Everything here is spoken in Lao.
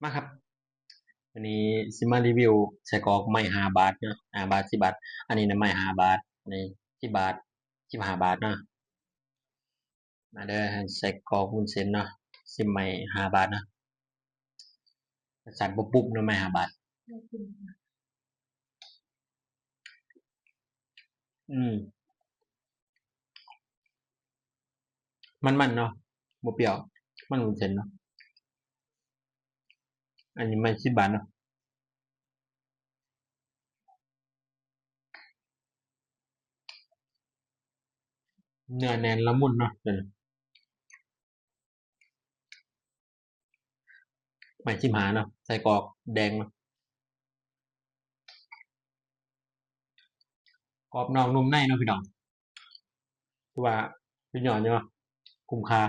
ມາຄັບ ວັນນີ້ຊິມາຣີວິວໄສ້ກອກໄມ້ຫ້າບາດເນາະ ຫ້າບາດ ສິບບາດ. ອັນນີ້ນະໄມ້ຫ້າບາດ ອັນນີ້ສິບບາດ ສິບຫ້າບາດເນາະ. ມາເດີ ໄສ້ກອກວຸ້ນເສັ້ນເນາະ ຊິມໄມ້ຫ້າບາດເນາະ. ສັດບໍ່ປຸບເນາະ ໄມ້ຫ້າບາດ. ອືມ ມັນໆເນາະ ບໍ່ປ່ຽວ ມັນວຸ້ນເສັ້ນເນາະ. ອັນນີ້ໄມ້ສິບບາດເນາະ. ເນື້ອແໜ້ນລະມຸນເນາະ ໂຕນີ້. ໄມ້ສິບຫ້າເນາະ ໄສ້ກອກແດງເນາະ. ກອບນອກນຸ່ມໃນເນາະພີ່ນ້ອງ ຖືວ່າສຸດຍອດຢູ່ເນາະ ຄຸ້ມຄ່າ.